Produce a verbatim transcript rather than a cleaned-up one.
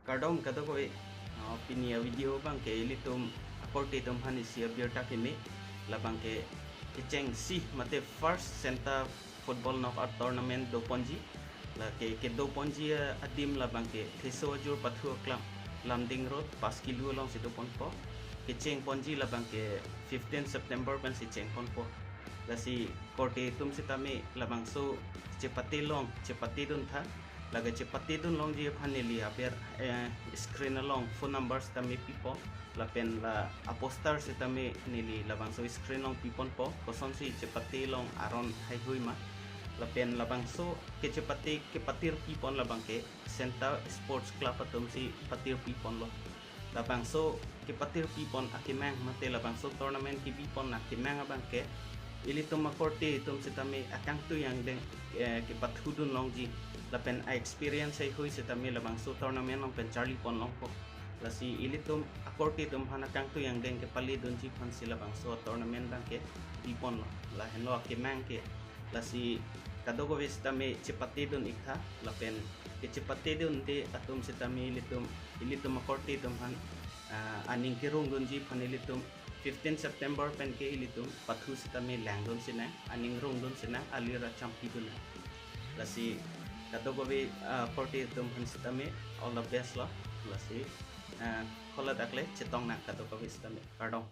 Kardom kadokave, ah, pini a-video abangke ilitum akorte atum aphan isi abirta keme, labangke kechengsi mate first Senta football knockout tournament doponji. Lake kedoponji, ah, adim labangke Theso Ajur Pathu Aklam, Lumding Road, Paskilu alongsi doponpo. Kechengponji labangke fifteen September pensi chengponpo. Lasi korte atum sitame labangso chepate long, chepate duntha. Lake chepate dun longji aphan neli aber, eh, screen along phone number sitame pipo. Lapen la a-poster sitame neli labangso screen along piponpo, kosonsi chepate long aron haihui ma. Lapen labangso kechepate kepatir pipon labangke Senta Sports Club atumsi patir piponlo. Labangso kepatir pipon akemang mate labangso tournament kebipon akemang abangke ilitum akorte atum sitame akangtui angdeng, eh, kepathu dun longji lapen a-experience haihui sitame labangso tournament along pen charli pon longpo. Lasi ilitum akorte atum aphan akangtui angdeng kepale dunji aphansi labangso tournament abangke biponlo. Lahenlo akemang ke. Lasi kadokave sitame chepate dun iktha, lapen kechepate dunde atum sitame ilitum, ilitum akorte atum aphan, ah, aning kerung dunji aphan ilitum fifteen September penke ilitum pathu sitame lang dun sinang, aning rung dun sinang, alir achampi dun nang. Lasi kadokave, ah, akorte atum aphan sitame all the best lo. Lasi, ah, haladak le chetong nang kadokave sitame. Kardom.